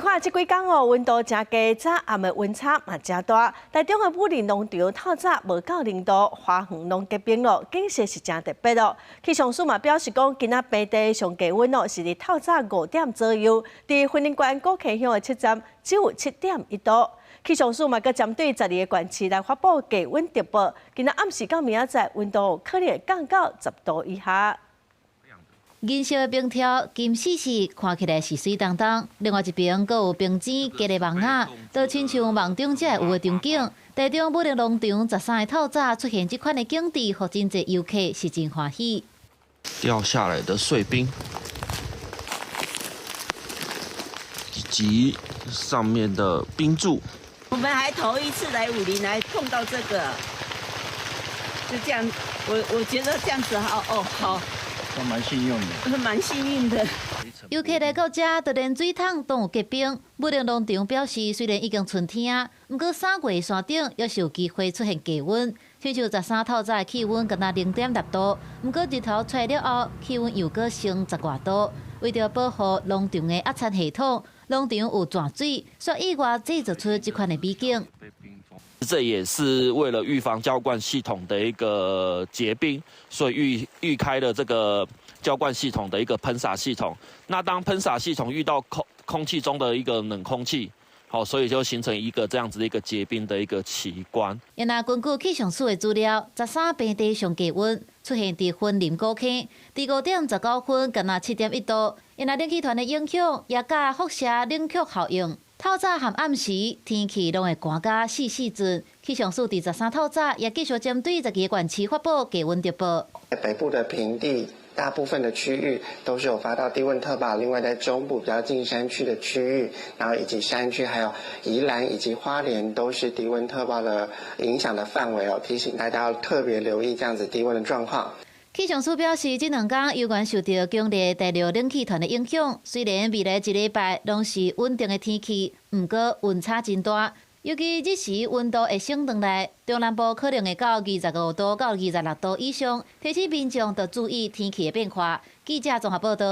看這幾工哦，溫度誠低，早暗的溫差嘛誠大。台中的武陵農場透早無夠0度，花園攏結冰咯，景色是誠特別咯。氣象署嘛表示講，今仔平地上低溫哦是佇透早5點左右，佇雲林縣古坑鄉的七站只有7.1度。氣象署嘛閣針對12個縣市來發布低溫特報，今仔暗時到明仔載溫度可能會降到10度以下。銀色的冰條金絲絲，看起來是媠當當。另外一邊，閣有冰晶結的網仔，就親像夢中才會有的場景。台中武陵農場13日透早出現這款的景致，予真濟遊客是真歡喜。掉下來的碎冰，以及上面的冰柱。我們還頭一次來武陵來碰到這個，就這樣，我覺得這樣子好哦好。都蠻幸運的，蠻幸運的。遊客來到這，就連水桶攏有結冰。武陵農場表示，雖然已經春天，毋過3月山頂猶是有機會出現低溫。親像13透早的氣溫敢若0.6度，毋過日頭出來了後，氣溫又閣升10外度。為著保護農場的壓產系統，農場有泉水，煞意外製造出這款的美景。這也是為了預防澆灌系統的一個結冰，所以預開了這個澆灌系統的一個噴灑系統。那當噴灑系統遇到空氣中的一個冷空氣，好，所以就形成一個這樣子的一個結冰的一個奇觀。若根據氣象署的資料，13平地上低溫出現佇雲林古坑，佇5點19分，敢若7.1度。因為冷氣團的影響，也佮輻射冷卻效應。透早和暗時天氣攏會寒甲四四陣。氣象署佇13透早也繼續針對12個縣市發布低溫特報。北部的平地大部分的區域都是有發到低溫特報，另外在中部比較近山區的區域，然後以及山區，還有宜蘭以及花蓮都是低溫特報的影響的範圍哦，提醒大家要特別留意這樣子低溫的狀況。氣象署表示，這兩天猶原受著強烈大陸冷氣團的影響，雖然未來一禮拜攏是穩定的天氣，毋過溫差真大，尤其日時溫度會升轉來，中南部可能會到25度到26度以上，提醒民眾著注意天氣的變化。記者綜合報道。